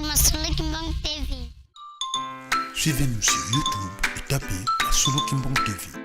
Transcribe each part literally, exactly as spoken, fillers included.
Masolo Kimbangu T V. Suivez-nous sur YouTube et tapez Masolo Kimbangu T V.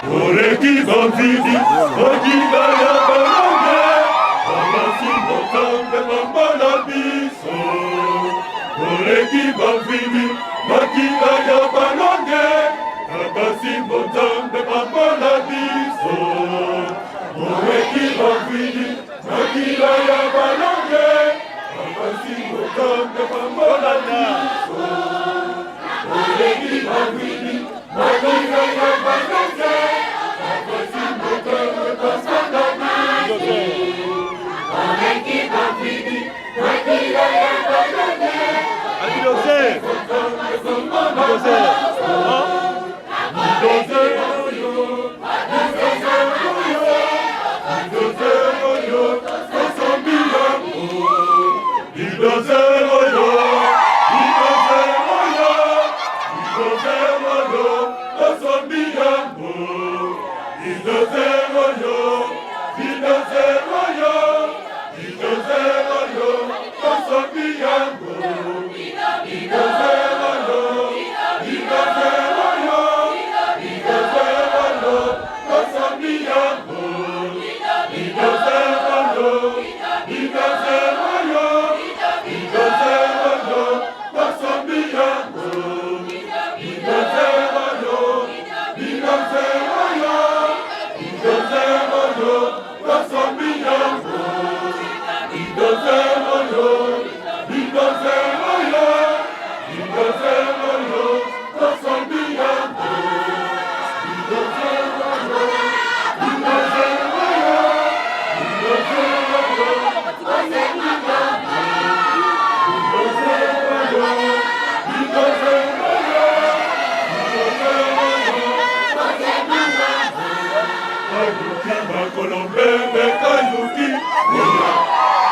Oleki bamvidi, makila ya balongi, bamasi motambe bambala biso. Oleki bamvidi, makila ya balongi, bamasi motambe bambala biso. Oleki bamvidi, makila ya balongi, bamasi motambe bambala biso. Oleki bamvidi, makila ya balongi, bamasi motambe bambala biso. Oleki bamvidi, makila ya balongi, Bidoze. Bidoze. Bidoze. Bidoze oyo, bidoze oyo, tosambi yango. Bidoze oyo, bidoze oyo, bidoze oyo, tosambi yango. Bidoze oyo, bidoze oyo, bidoze oyo, tosambi yango. Bidoze oyo, bidoze oyo, bidoze oyo, tosambi yango. Bidoze oyo, bidoze oyo, bidoze oyo, tosambi yango. Bidoze oyo, bidoze oyo, bidoze oyo, tosambi yango. Bidoze oyo, bidoze oyo, bidoze oyo, tosambi yango. Bidoze oyo, bidoze oyo, bidoze oyo, Kayuki makolo mbembe, Kayuki.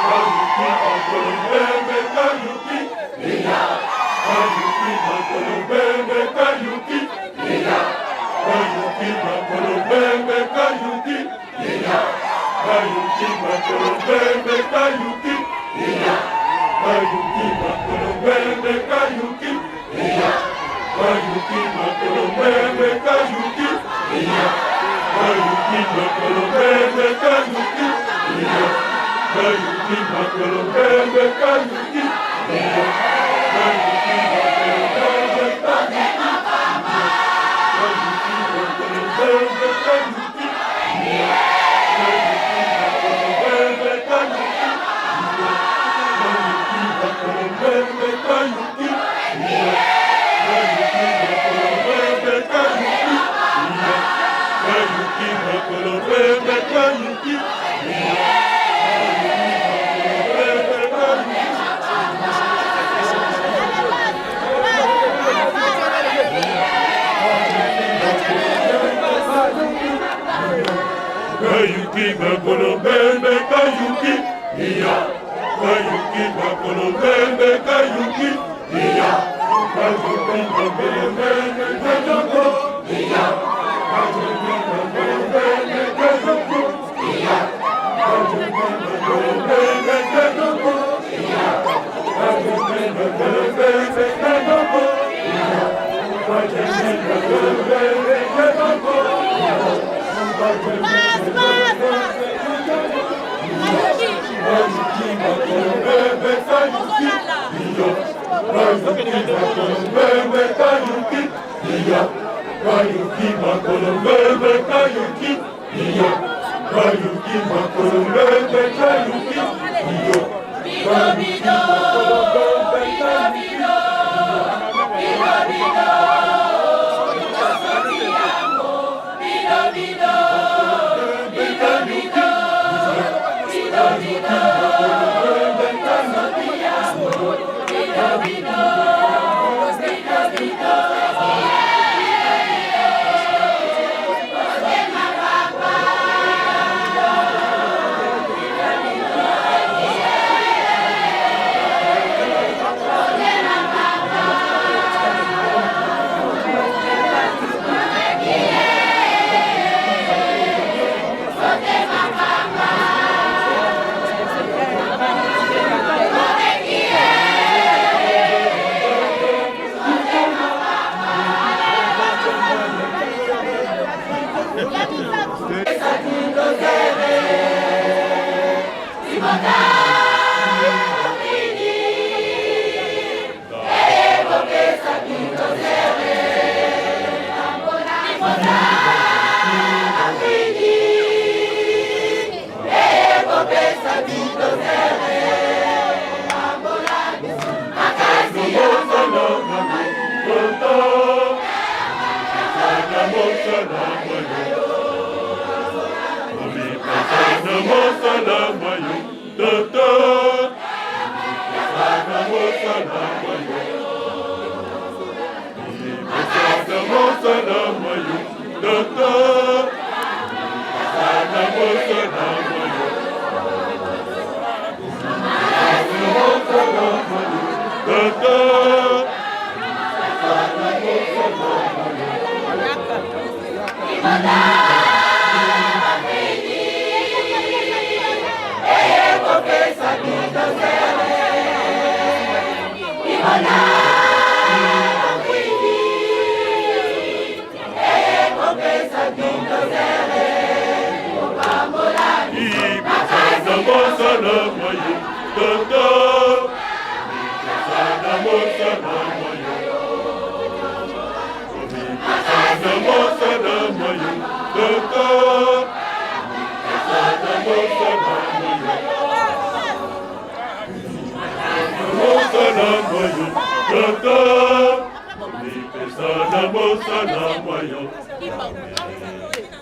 Kayuki makolo mbembe, Kayuki. Kayuki makolo mbembe, Kayuki. Kayuki makolo mbembe, Kayuki. Kayuki makolo mbembe, Kayuki. Kayuki makolo mbembe, Kayuki. Kayuki makolo mbembe, Kayuki. Kayuki makolo mbembe, Kayuki. Kayuki makolo mbembe, kayuki, iya. Kayuki makolo mbembe, kayuki, iya. Kayuki makolo mbembe, kayuki, iya. Kayuki makolo mbembe, kayuki, iya. Kayuki makolo mbembe, kayuki, iya. Kayuki makolo mbembe, kayuki, iya.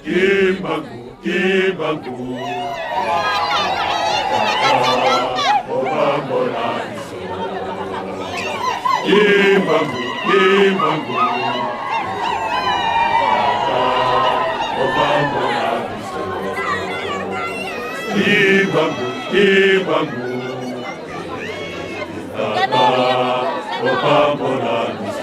Kimbangu, Kimbangu. Obambola biso. Kimbangu, Kimbangu. Obambola biso. Kimbangu, Kimbangu. Tata, obambola biso.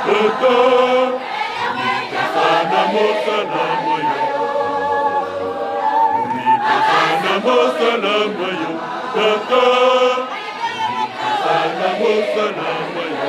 Tata, sana mosala moyo. Sana mosala moyo. Tata, sana mosala moyo.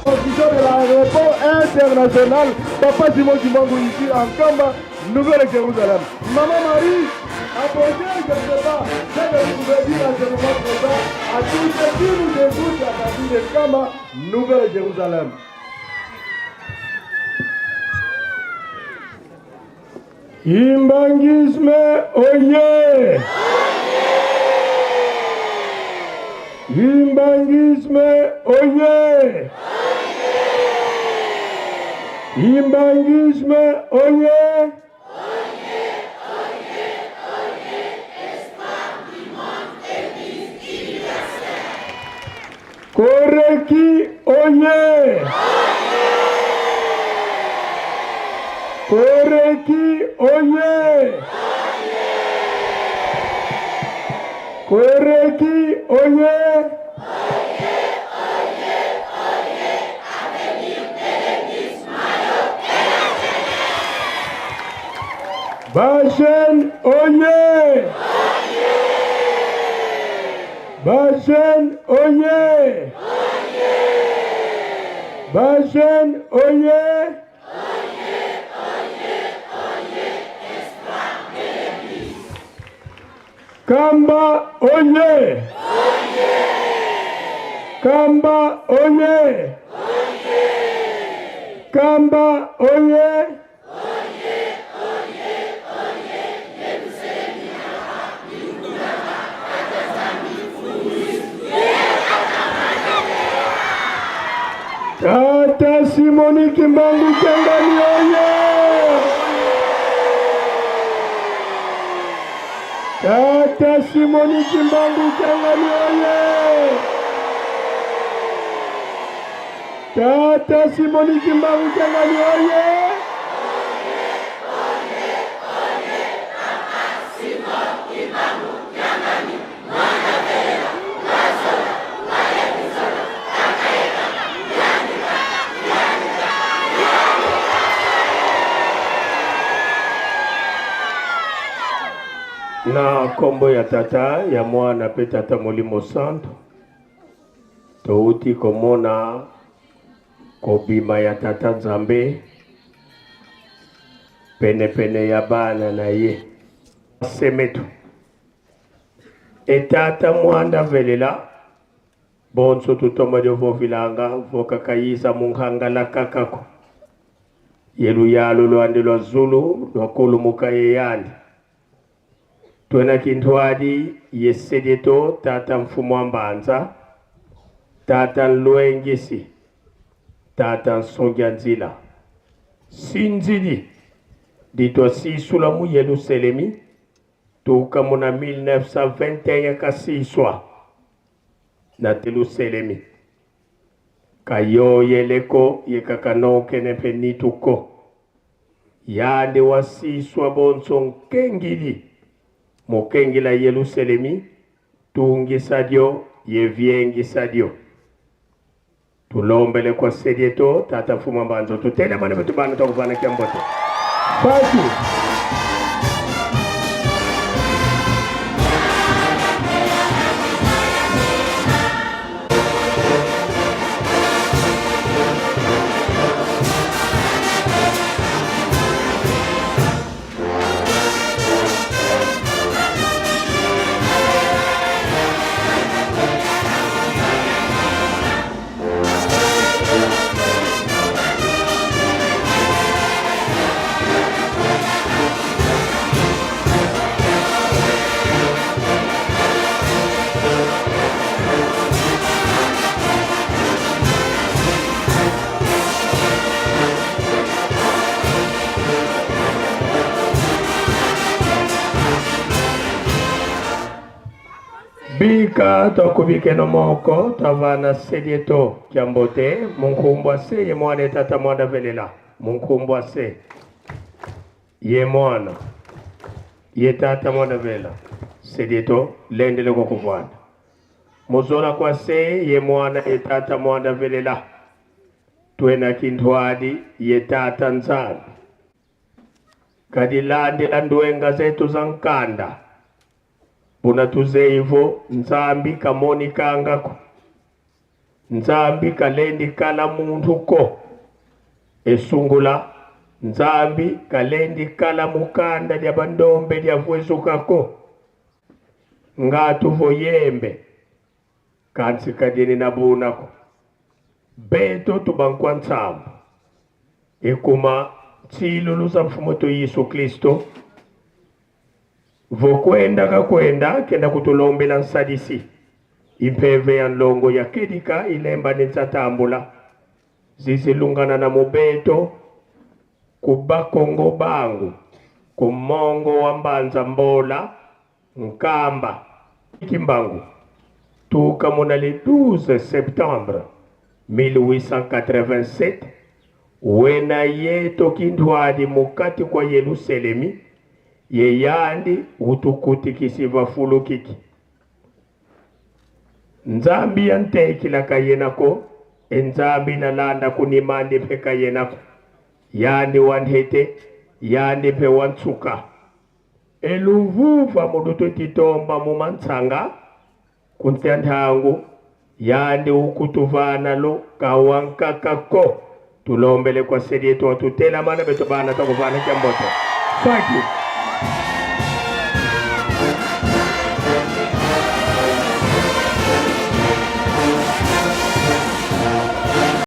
Officiel de l'aéroport international Papa Simon Kimbangu ici à Nkamba, Nouvelle-Jérusalem. Maman Marie, approchez, je ne sais pas ce que vous pouvez dire à ce moment présent à tous ceux qui nous écoutent à partir de Nkamba, Nouvelle-Jérusalem. Kimbanguisme, oyez! Kimbanguisme, oyez! Kimbanguisme, oyez! Koreki, oyez! Koreki, oyez! Koreki, oyez! Ba jeunes, oyez! Ba jeunes, oyez! Ba jeunes, oyez! Nkamba, oyez! Nkamba, oyez! Nkamba, oyez! Tata Simoni Kimbangu Kiangani, oyez! Tata Simoni Kimbangu Kiangani, oyez! Tata Simoni Kimbangu Kiangani, oyez! Na nkombo ya Tata, ya Mwana mpe Tata Molimo Santu, touti komona kobima ya Tata Nzambe pene-pene ya bana na ye. Semetu. E Tata Mwanda Velela, bonso tutoma dio vovilanga, vokaka yiza mu ngangala kaka ko. Ye luyalu lwandi lwa zulu lwakulumuka ye yandi. Twena kintwadi ye se dieto, Tata Mfumu a Mbanza, Tata Nlwengisi, Tata Nsongi a Nzila. Sinzidi di twasisula mu Yelusalemi, tuka muna mille neuf cent vingt et un ya kasiswa na Yelusalemi. Kayoyele ko, ye kakanokene mpe nitu ko. Yandi wasiswa bonso nkengidi mu kengila Yelusalemi, tungisa dio ye viengisa dio. Tulombele kwa se dieto, Tata Mfumu a Mbanza, tutelamane beto bana, twakuvana kiambote. Pasi. Bika twakubikeno moko, twavana se dieto kiambote, mu nkumbu a Se ye Mwana ye Tata Mwanda Velela, mu nkumbu a Se ye Mwana ye Tata Mwanda Velela. Se dieto lendele kwa kuvana. Mu zola kwa Se ye Mwana ye Tata Mwanda Velela, twena kintwadi ye Tata Nzambi. Kadi landila ndwenga zeto za nkanda, buna tuzeyi vo Nzambi kamonikanga ko. Nzambi kalendi kala muntu ko. E sungula, Nzambi kalendi kala mu kanda dia bandombe dia vwezuka ko. Ngatu vo yembe, kansi kadiena buna ko. Beto tubankwa nsambu. E kuma nsilulu za Mfumu eto Yesu Kristo, vo kwenda kakwenda, kenda kutulombela nsadisi. I mpeve ya nlongo ya kedika ilembane nsa tambula, zizi lunganana mu beto, ku Bakongo Bangu, ku mongo wa Mbanza Mbola, Nkamba, Kimbangu, tuka muna le douze septembre mille huit cent quatre-vingt-sept, wena yeto kintwadi mu kati kwa Yelusalemi, ye yandi utukutikisi va fulu kiki. Nzambi ya ntekila kayena ko, e Nzambi na landa ku nima andi mpe kayena ko. Yandi wa ntete, yandi mpe wa nsuka. E luvuvamu lutweti tomba mu mansanga, ku nsi a ntangu, yandi ukutuvana lo kawankaka ko. Tulombele kwa se dieto, tutelamane beto bana, twakuvana kiambote. Thank you.